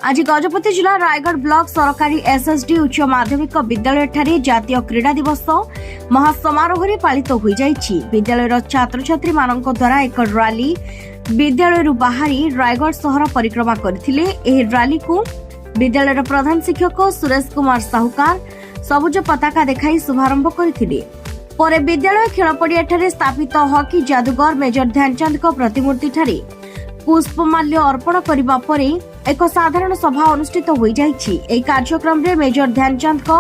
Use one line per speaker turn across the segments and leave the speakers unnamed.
ଆଜି ଗଜପତି ଜିଲ୍ଲା ରାୟଗଡ଼ ବ୍ଲକ ସରକାରୀ ଏସ୍ଏସ୍ଡି ଉଚ୍ଚ ମାଧ୍ୟମିକ ବିଦ୍ୟାଳୟଠାରେ ଜାତୀୟ କ୍ରୀଡ଼ା ଦିବସ ମହାସମାରୋହରେ ପାଳିତ ହୋଇଯାଇଛି। ବିଦ୍ୟାଳୟର ଛାତ୍ରଛାତ୍ରୀମାନଙ୍କ ଦ୍ୱାରା ଏକ ରାଲି ବିଦ୍ୟାଳୟରୁ ବାହାରି ରାୟଗଡ଼ ସହର ପରିକ୍ରମା କରିଥିଲେ। ଏହି ରାଲିକୁ ବିଦ୍ୟାଳୟର ପ୍ରଧାନ ଶିକ୍ଷକ ସୁରେଶ କୁମାର ସାହୁକାର ସବୁଜ ପତାକା ଦେଖାଇ ଶୁଭାରମ୍ଭ କରିଥିଲେ। ପରେ ବିଦ୍ୟାଳୟ ଖେଳପଡ଼ିଆଠାରେ ସ୍ଥାପିତ ହକି ଯାଦୁଗର ମେଜର ଧ୍ୟାନଚାନ୍ଦଙ୍କ ପ୍ରତିମୂର୍ତ୍ତିଠାରେ ପୁଷ୍ପମାଲ୍ୟ ଅର୍ପଣ କରିବା ପରେ ଏକ ସାଧାରଣ ସଭା ଅନୁଷ୍ଠିତ ହୋଇଯାଇଛି। ଏହି କାର୍ଯ୍ୟକ୍ରମରେ ମେଜର ଧ୍ୟାନଚାନ୍ଦଙ୍କ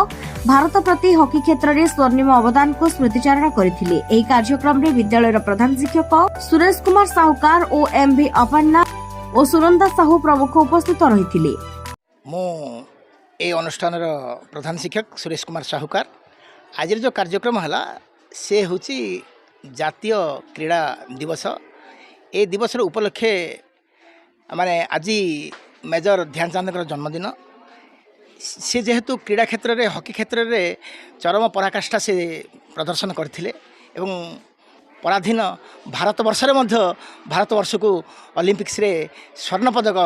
ଭାରତ ପ୍ରତି ହକି କ୍ଷେତ୍ରରେ ସ୍ୱର୍ଣ୍ଣିମ ଅବଦାନକୁ ସ୍ମୃତିଚାରଣ କରିଥିଲେ। ଏହି କାର୍ଯ୍ୟକ୍ରମରେ ବିଦ୍ୟାଳୟର ପ୍ରଧାନ ଶିକ୍ଷକ ସୁରେଶ କୁମାର ସାହୁକାର ଓ ଏମ୍ ଭି ଅପର୍ଣ୍ଣା ଓ ସୁନନ୍ଦା ସାହୁ ପ୍ରମୁଖ ଉପସ୍ଥିତ ରହିଥିଲେ।
ମୁଁ ଏହି ଅନୁଷ୍ଠାନର ପ୍ରଧାନ ଶିକ୍ଷକ ସୁରେଶ କୁମାର ସାହୁକାର। ଆଜିର ଯେଉଁ କାର୍ଯ୍ୟକ୍ରମ ହେଲା, ସେ ହେଉଛି ଜାତୀୟ କ୍ରୀଡ଼ା ଦିବସ। ଏ ଦିବସର ଉପଲକ୍ଷେ ମାନେ ଆଜି ମେଜର ଧ୍ୟାନଚାନ୍ଦଙ୍କର ଜନ୍ମଦିନ। ସେ ଯେହେତୁ କ୍ରୀଡ଼ା କ୍ଷେତ୍ରରେ, ହକି କ୍ଷେତ୍ରରେ ଚରମ ପରାକାଷ୍ଠା ସେ ପ୍ରଦର୍ଶନ କରିଥିଲେ ଏବଂ ପରାଧୀନ ଭାରତବର୍ଷରେ ମଧ୍ୟ ଭାରତବର୍ଷକୁ ଅଲିମ୍ପିକ୍ସରେ ସ୍ୱର୍ଣ୍ଣ ପଦକ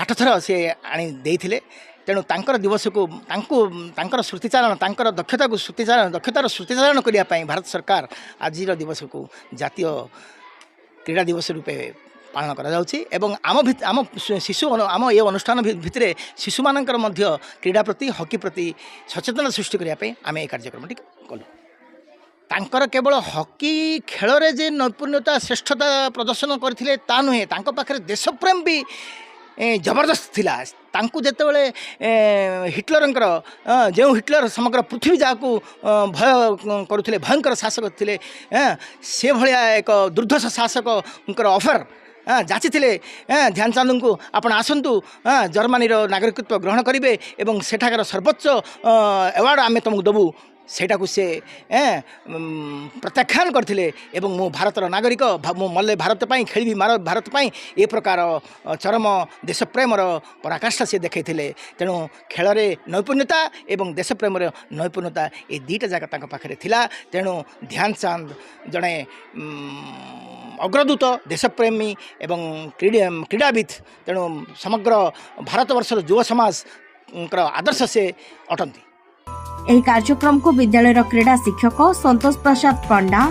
ଆଠ ଥର ସେ ଆଣି ଦେଇଥିଲେ। ତେଣୁ ତାଙ୍କର ଦିବସକୁ, ତାଙ୍କୁ ତାଙ୍କର ସ୍ମୃତିଚାରଣ, ତାଙ୍କର ଦକ୍ଷତାକୁ ସ୍ମୃତିଚାରଣ, ଦକ୍ଷତାର ସ୍ମୃତିଚାରଣ କରିବା ପାଇଁ ଭାରତ ସରକାର ଆଜିର ଦିବସକୁ ଜାତୀୟ କ୍ରୀଡ଼ା ଦିବସ ରୂପେ ପାଳନ କରାଯାଉଛି। ଏବଂ ଆମ ଶିଶୁ ଆମ ଏ ଅନୁଷ୍ଠାନ ଭିତରେ ଶିଶୁମାନଙ୍କର ମଧ୍ୟ କ୍ରୀଡ଼ା ପ୍ରତି, ହକି ପ୍ରତି ସଚେତନତା ସୃଷ୍ଟି କରିବା ପାଇଁ ଆମେ ଏ କାର୍ଯ୍ୟକ୍ରମଟି କଲୁ। ତାଙ୍କର କେବଳ ହକି ଖେଳରେ ଯେ ନୈପୁଣ୍ୟତା, ଶ୍ରେଷ୍ଠତା ପ୍ରଦର୍ଶନ କରିଥିଲେ ତା ନୁହେଁ, ତାଙ୍କ ପାଖରେ ଦେଶପ୍ରେମ ବି ଜବରଦସ୍ତ ଥିଲା। ତାଙ୍କୁ ଯେତେବେଳେ ହିଟଲରଙ୍କର, ଯେଉଁ ହିଟଲର ସମଗ୍ର ପୃଥିବୀ ଯାହାକୁ ଭୟ କରୁଥିଲେ, ଭୟଙ୍କର ଶାସକ ଥିଲେ, ସେଭଳିଆ ଏକ ଦୁର୍ଦ୍ଧର୍ଷ ଶାସକଙ୍କର ଅଫର୍ ଯାଚିଥିଲେ ଧ୍ୟାନଚାନ୍ଦଙ୍କୁ, ଆପଣ ଆସନ୍ତୁ, ଜର୍ମାନୀର ନାଗରିକତ୍ୱ ଗ୍ରହଣ କରିବେ ଏବଂ ସେଠାକାର ସର୍ବୋଚ୍ଚ ଆୱାର୍ଡ଼ ଆମେ ତୁମକୁ ଦେବୁ। ସେଇଟାକୁ ସେ ପ୍ରତ୍ୟାଖ୍ୟାନ କରିଥିଲେ ଏବଂ ମୁଁ ଭାରତର ନାଗରିକ, ମୁଁ ମଲେ ଭାରତ ପାଇଁ ଖେଳିବି, ମାର ଭାରତ ପାଇଁ, ଏ ପ୍ରକାର ଚରମ ଦେଶପ୍ରେମର ପରାକାଷ୍ଠା ସେ ଦେଖାଇଥିଲେ। ତେଣୁ ଖେଳରେ ନୈପୁଣ୍ୟତା ଏବଂ ଦେଶପ୍ରେମର ନୈପୁଣ୍ୟତା, ଏ ଦୁଇଟା ଯାକ ତାଙ୍କ ପାଖରେ ଥିଲା। ତେଣୁ ଧ୍ୟାନଚାନ୍ଦ ଜଣେ ଅଗ୍ରଦୂତ, ଦେଶପ୍ରେମୀ ଏବଂ କ୍ରୀଡ଼ାବିତ୍। ତେଣୁ ସମଗ୍ର ଭାରତବର୍ଷର ଯୁବ ସମାଜଙ୍କର ଆଦର୍ଶ ସେ ଅଟନ୍ତି।
ଏହି କାର୍ଯ୍ୟକ୍ରମକୁ ବିଦ୍ୟାଳୟର କ୍ରୀଡ଼ା ଶିକ୍ଷକ ସନ୍ତୋଷ ପ୍ରସାଦ ପଣ୍ଡା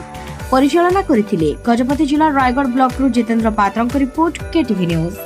ପରିଚାଳନା କରିଥିଲେ। ଗଜପତି ଜିଲ୍ଲା ରାୟଗଡ଼ ବ୍ଲକରୁ ଜିତେନ୍ଦ୍ର ପାତ୍ରଙ୍କ ରିପୋର୍ଟ, କେଟିଭି ନ୍ୟୁଜ୍।